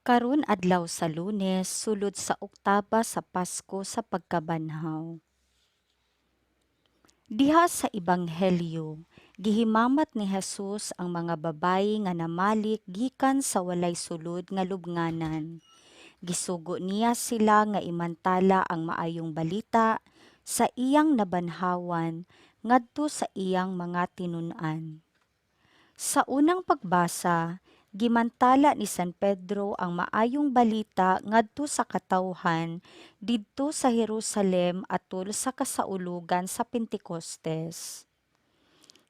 Karon adlaw sa Lunes, sulod sa oktaba sa Pasko sa pagkabanhaw. Diha sa Ebanghelyo, gihimamat ni Jesus ang mga babayi nga namalik gikan sa walay sulod nga lubnganan. Gisugo niya sila nga imantala ang maayong balita sa iyang nabanhawan ngadto sa iyang mga tinun-an. Sa unang pagbasa, gimantala ni San Pedro ang maayong balita ngadto sa katawhan didto sa Jerusalem atol sa kasaulugan sa Pentecostes.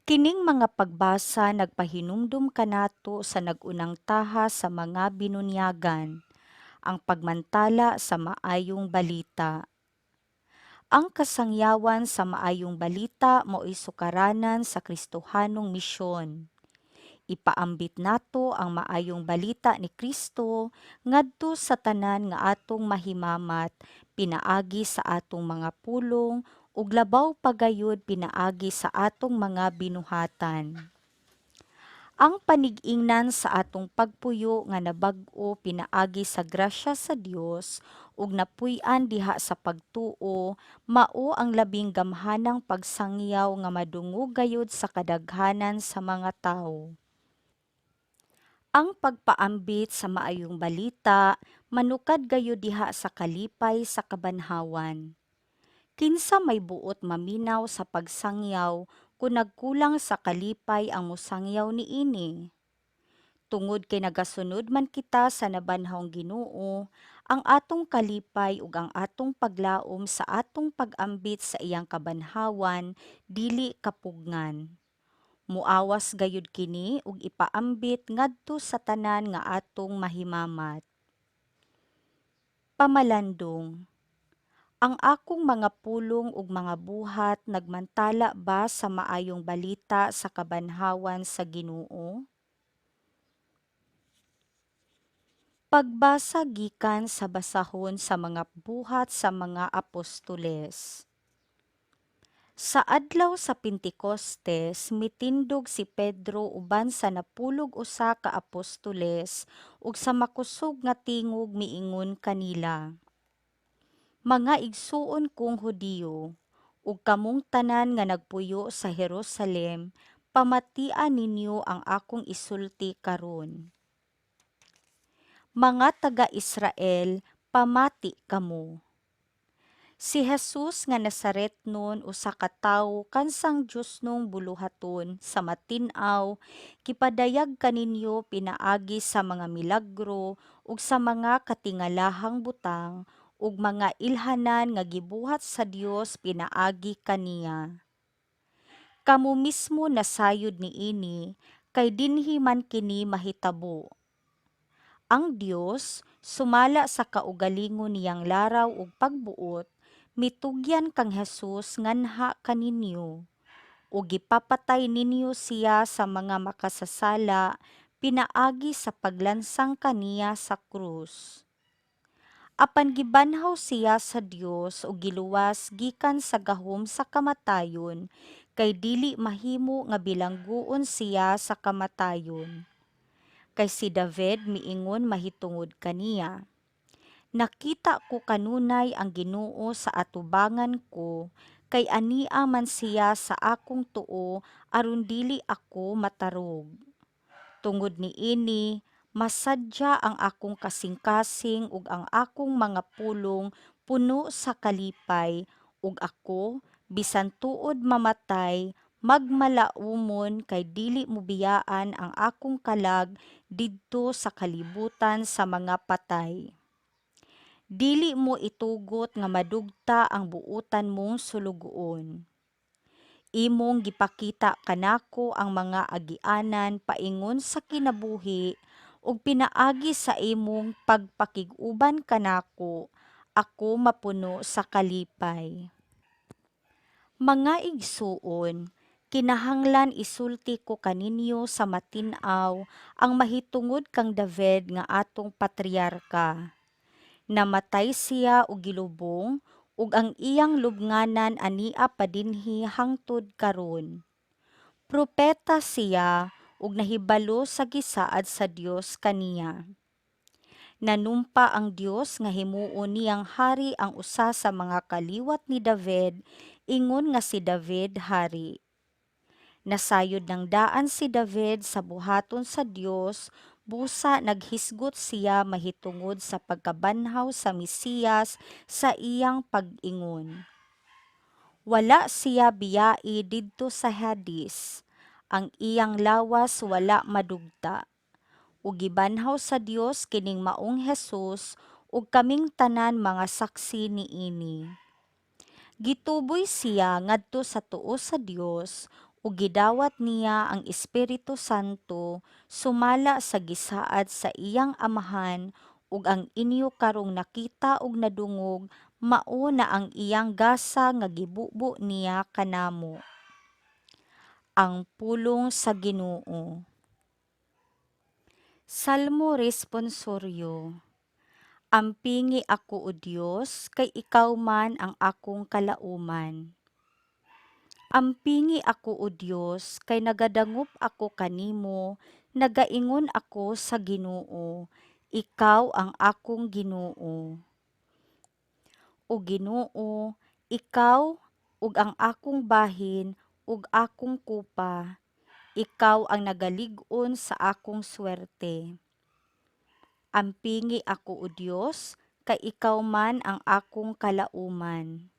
Kining mga pagbasa nagpahinumdum kanato sa nag-unang taha sa mga binunyagan, ang pagmantala sa maayong balita. Ang kasangyawan sa maayong balita mao'y sukaranan sa Kristohanong misyon. Ipaambit nato ang maayong balita ni Kristo ngadto sa tanan nga atong mahimamat pinaagi sa atong mga pulong ug labaw pa gayud pinaagi sa atong mga binuhatan. Ang panig-ingnan sa atong pagpuyo nga nabag-o pinaagi sa grasya sa Dios ug napuy-an diha sa pagtuo mao ang labing gamhanang pagsangyaw nga madungog gayud sa kadaghanan sa mga tawo. Ang pagpaambit sa maayong balita manukad gayud diha sa kalipay sa kabanhawan. Kinsa may buot maminaw sa pagsangyaw kun nagkulang sa kalipay ang mosangyaw niini? Tungod kay nagasunod man kita sa nabanhawng Ginoo, ang atong kalipay ug ang atong paglaom sa atong pag-ambit sa iyang kabanhawan dili kapugngan. Muawas gayud kini ug ipaambit ngadto sa tanan nga atong mahimamat. Pamalandong. Ang akong mga pulong ug mga buhat nagmantala ba sa maayong balita sa kabanhawan sa Ginoo? Pagbasa gikan sa basahon sa mga buhat sa mga apostoles. Sa adlaw sa Pentecostes, mitindog si Pedro uban sa napulog usa ka apostoles ug sa makusog nga tingog miingon kanila: Mga igsuon kong Hudiyo, ug kamong tanan nga nagpuyo sa Jerusalem, pamatia ninyo ang akong isulti karon. Mga taga-Israel, pamati kamo. Si Jesus nga Nazaretnon, usa ka tawo kansang Diosnong buluhaton sa matin-aw, gipadayag kaninyo pinaagi sa mga milagro ug sa mga katingalahang butang ug mga ilhanan nga gibuhat sa Dios pinaagi kaniya. Kamo mismo nasayod niini, kay dinhi man kini mahitabo. Ang Dios, sumala sa kaugalingon niyang laraw ug pagbuot, mitugyan kang Jesus nganha kaninyo, ug gipapatay ninyo siya sa mga makasasala pinaagi sa paglansang kaniya sa krus. Apan gibanhaw siya sa Dios ug giluwas gikan sa gahom sa kamatayon, kay dili mahimo nga bilanggoon siya sa kamatayon. Kay si David miingon mahitungod kaniya: Nakita ko kanunay ang Ginoo sa atubangan ko, kay ania man siya sa akong tuo aron dili ako matarog. Tungod niini masadya ang akong kasingkasing ug ang akong mga pulong puno sa kalipay, ug ako, bisan tuod mamatay, magmalaumon kay dili mobiyaan ang akong kalag didto sa kalibutan sa mga patay. Dili mo itugot nga madugta ang buotan mong sulugoon. Imong gipakita kanako ang mga agianan paingon sa kinabuhi, ug pinaagi sa imong pagpakig-uban kanako ako mapuno sa kalipay. Mga igsuon, kinahanglan isulti ko kaninyo sa matin-aw ang mahitungod kang David nga atong patriarka. Namatay siya ug gilubong, ug ang iyang lubnganan ania pa dinhi hangtod karon. Propeta siya ug nahibalo sa gisaad sa Dios kaniya. Nanumpa ang Dios nga himuon niyang hari ang usa sa mga kaliwat ni David, ingon nga si David hari. Nasayod nang daan si David sa buhaton sa Dios, busa naghisgot siya mahitungod sa pagkabanhaw sa Mesiyas sa iyang pag-ingon: Wala siya biyai didto sa Hades, ang iyang lawas wala madugta. Ug gibanhaw sa Dios kining maong Jesus, ug kaming tanan mga saksi niini. Gituboy siya ngadto sa tuo sa Dios ug gidawat niya ang Espiritu Santo sumala sa gisaad sa iyang Amahan, ug ang inyo karong nakita ug nadungog mao na ang iyang gasa nga gibubo niya kanamo. Ang pulong sa Ginoo. Salmo Responsoryo. Ampingi ako, O Dios, kay ikaw man ang akong kalauman. Ampingi ako, O Dios, kay nagadangop ako kanimo, nagaingon ako sa Ginoo, "Ikaw ang akong Ginoo." O Ginoo, ikaw ug ang akong bahin ug akong kupa, ikaw ang nagalig-on sa akong swerte. Ampingi ako, O Dios, kay ikaw man ang akong kalauman.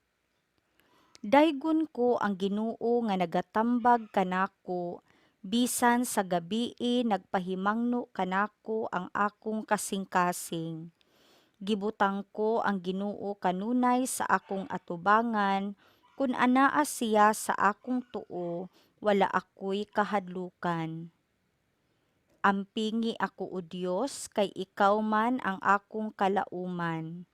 Daygon ko ang Ginoo nga nagatambag kanako, bisan sa gabii nagpahimangno kanako ang akong kasingkasing. Gibutang ko ang Ginoo kanunay sa akong atubangan, kun anaa siya sa akong tuo, wala ako'y kahadlukan. Ampingi ako, O Dios, kay ikaw man ang akong kalauman.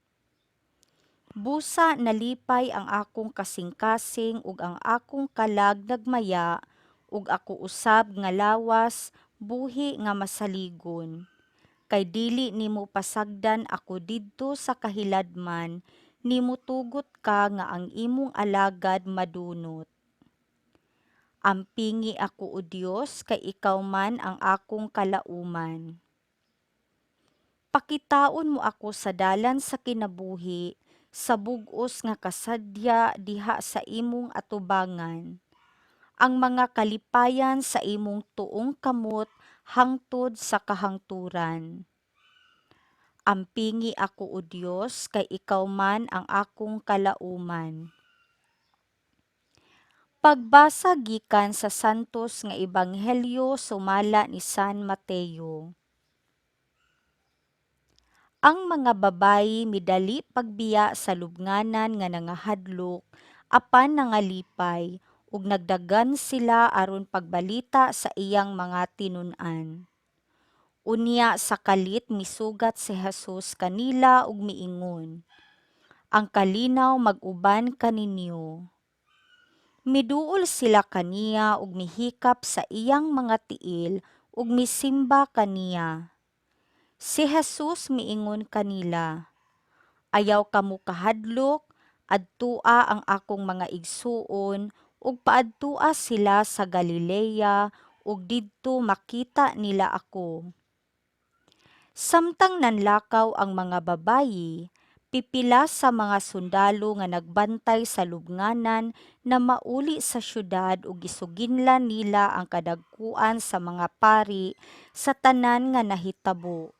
Busa nalipay ang akong kasingkasing ug ang akong kalag nagmaya, ug ako usab nga lawas buhi nga masaligon. Kay dili nimo pasagdan ako didto sa kahiladman, nimo tugot ka nga ang imong alagad madunot. Ampingi ako, O Dios, kay ikaw man ang akong kalauman. Pakitaon mo ako sa dalan sa kinabuhi, sa bug-os nga kasadya diha sa imong atubangan. Ang mga kalipayan sa imong tuong kamot hangtod sa kahangturan. Ampingi ako, O Dios, kay ikaw man ang akong kalauman. Pagbasa gikan sa Santos nga Ebanghelyo sumala ni San Mateo. Ang mga babayi midali pagbiya sa lubnganan nga nangahadlok apan nangalipay, ug nagdagan sila aron pagbalita sa iyang mga tinun-an. Unya sa kalit misugat si Jesus kanila ug miingon, "Ang kalinaw mag-uban kaninyo." Miduol sila kaniya ug mihikap sa iyang mga tiil ug misimba kaniya. Si Jesus miingon kanila, "Ayaw kamo kahadlok, adtua ang akong mga igsuon ug paadtua sila sa Galilea ug didto makita nila ako." Samtang nanlakaw ang mga babayi, pipila sa mga sundalo nga nagbantay sa lubnganan na mauli sa syudad ug gisuginlan nila ang kadagkuan sa mga pari sa tanan nga nahitabo.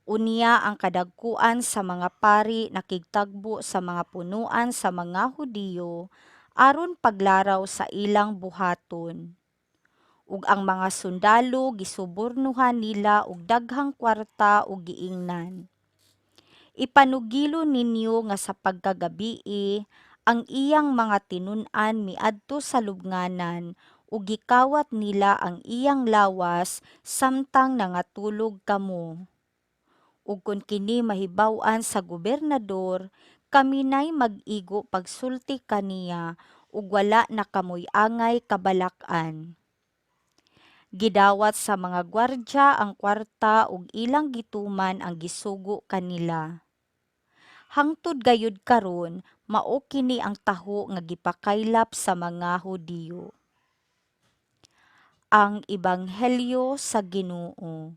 Unya ang kadagkuan sa mga pari nakigtagbo sa mga punoan sa mga Hudiyo aron paglaraw sa ilang buhaton. Ug ang mga sundalo gisubornuhan nila og daghang kwarta ug giingnan, "Ipanugilo ninyo nga sa pagkagabii ang iyang mga tinun-an miadto sa lubnganan ug gikawat nila ang iyang lawas samtang nangatulog kamo. Ug kon kini mahibaw-an sa gobernador, kami nay mag-igo pagsulti kaniya ug wala na kamoy angay kabalak-an." Gidawat sa mga gwardya ang kwarta ug ilang gituman ang gisugo kanila. Hangtod gayud karon mao kini ang taho nga gipakaylap sa mga Hudiyo. Ang Ebanghelyo sa Ginoo.